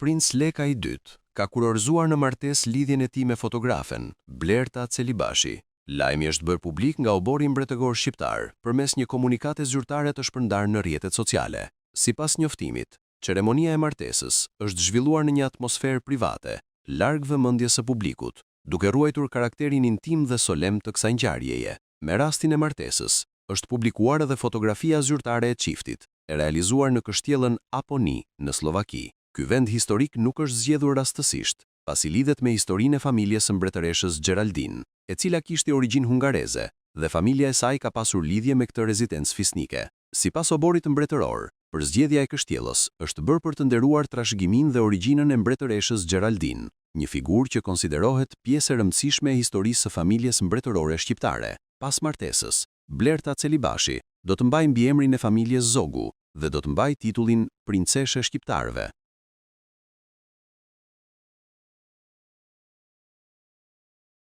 Princ Leka i Dytë ka kurorëzuar në martesë lidhjen e tij me fotografen, Blerta Celibashi. Lajmi është bërë publik nga oborri mbretëror shqiptar përmes një komunikate zyrtare të shpërndarë në rrjetet sociale. Sipas njoftimit, ceremonia e martesës është zhvilluar në një atmosferë private, larg vëmendjes së publikut, duke ruajtur karakterin intim dhe solemn të kësaj ngjarjeje. Me rastin e martesës, është publikuar edhe fotografia zyrtare e çiftit, e realizuar në kështjellën Aponi në Sllovaki. Ky vend historik nuk është zgjedhur rastësisht, pasi lidhet me historinë e familjes së mbretëreshës Geraldine, e cila kishte origjinë hungareze dhe familja e saj ka pasur lidhje me këtë rezidencë fisnike. Sipas oborrit mbretëror, përzgjedhja e kështjellës është bërë për të nderuar trashëgiminë dhe origjinën e mbretëreshës Geraldine, një figurë që konsiderohet pjesë e rëndësishme e historisë së familjes mbretërore shqiptare. Pas martesës, Blerta Celibashi do të mbajë mbiemrin e familjes Zogu dhe do të mbajë titullin Princeshë e Shqiptarëve.